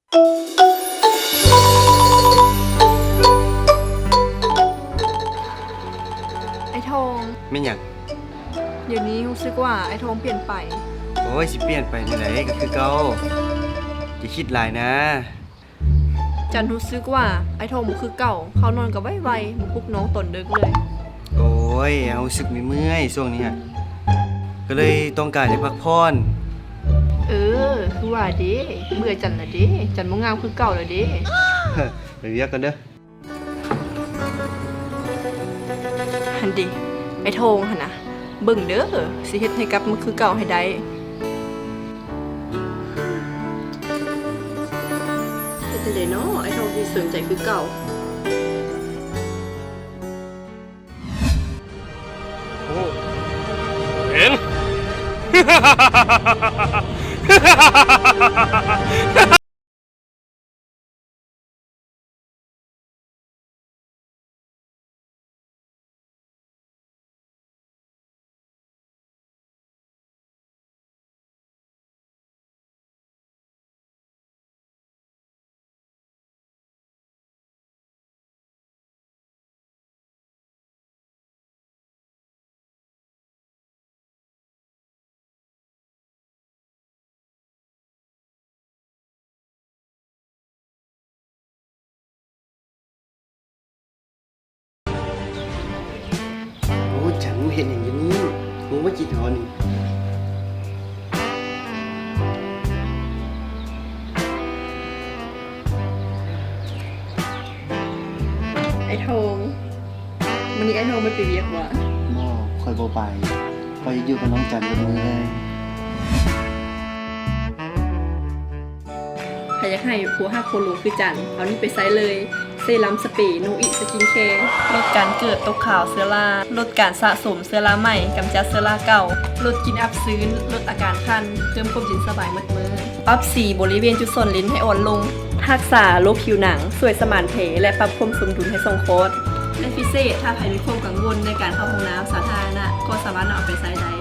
ອ້າຍທອງ. ແມ່ນຫຍັງ? ດຽວນີ້ຮູ້ສຶກວ່າອ້າຍທອງປ່ຽນໄປ. ໂອ້ຍ ຊິປ່ຽນໄປແນວໃດ ກໍຄືເກົ່າ. ຢ່າຄິດຫຼາຍນາ. ຈັນຮູ້ສຶກວ່າອ້າຍທອງບໍ່ຄືເກົ່າ, ເຂົ້ານອນກໍໄວໆ, ບໍ່ປຸກນ້ອງຕອນເດິກເລີຍ. ໂອ້ຍ ເຮົາຮູ້ສຶກເມື່ອຍໆ ຊ່ວງນີ້ຫະ, ກໍເລີຍຕ້ອງການຢາກພັກຜ່ອນ. ເອີ ຄືວ່າເດ້, ເບື່ອຈັນລະເດ້, ຈັນບໍ່ງາມຄືເກົ່າລະເດ້. ໄປວຽກກ່ອນເດີ. ຫັ້ນເດ ອ້າຍທອງຫັ້ນນະ, ເບິ່ງເດີ ຊິເຮັດໃຫ້ກັບມາຄືເກົ່າໃຫ້ໄດ້. ເຮັດຈັ່ງໃດນໍ ອ້າຍທອງຊິສົນໃຈຄືເກົ່າ. ໂອ້ ເຫັນ. ໂອ້ ຈັນເຮັດຫຍັງຢູ່ນີ້? ຮູ້ວ່າຈິດເຮົານີ້. ອ້າຍທອງ, ມື້ນີ້ອ້າຍທອງບໍ່ໄປວຽກຫວາ? ບໍ່, ຂ້ອຍບໍ່ໄປ. ຂ້ອຍຢູ່ກັບນ້ອງຈັນເບິດມື້ເລີຍ. ໃຜຢາກໃຫ້ຜົວຮັກຜົວຫຼົງຄືຈັນ, ເອົານີ້ໄປໃຊ້ເລີຍ. ເຊຣຳສະເປໂນອິສະກິນແຄ, ລົດການເກີດຕົກຂາວເຊື້ອລາ, ລົດການສະສົມເຊື້ອລາໃໝ່, ກຳຈັດເຊື້ອລາເກົ່າ, ລົດກິ່ນອັບຊືນ, ລົດອາການຄັນ, ເພີ່ມຄວາມເຢັນສະບາຍໝົດມື້. ປັບສີບໍລິເວນຈຸດສ່ອນເລັ້ນໃຫ້ອ່ອນລົງ, ຮັກສາໂລກຜິວໜັງ, ຊ່ວຍສະໝານແຜ ແລະ ປັບຄວາມສົມດຸນໃຫ້ຊ່ອງຄອດ. ແລະ ພິເສດ, ຖ້າໃຜມີຄວາມກັງວົນໃນການເຂົ້າຫ້ອງນ້ຳສາທາລະນະ, ກໍສາມາດນຳເອົາໄປໃຊ້ໄດ້.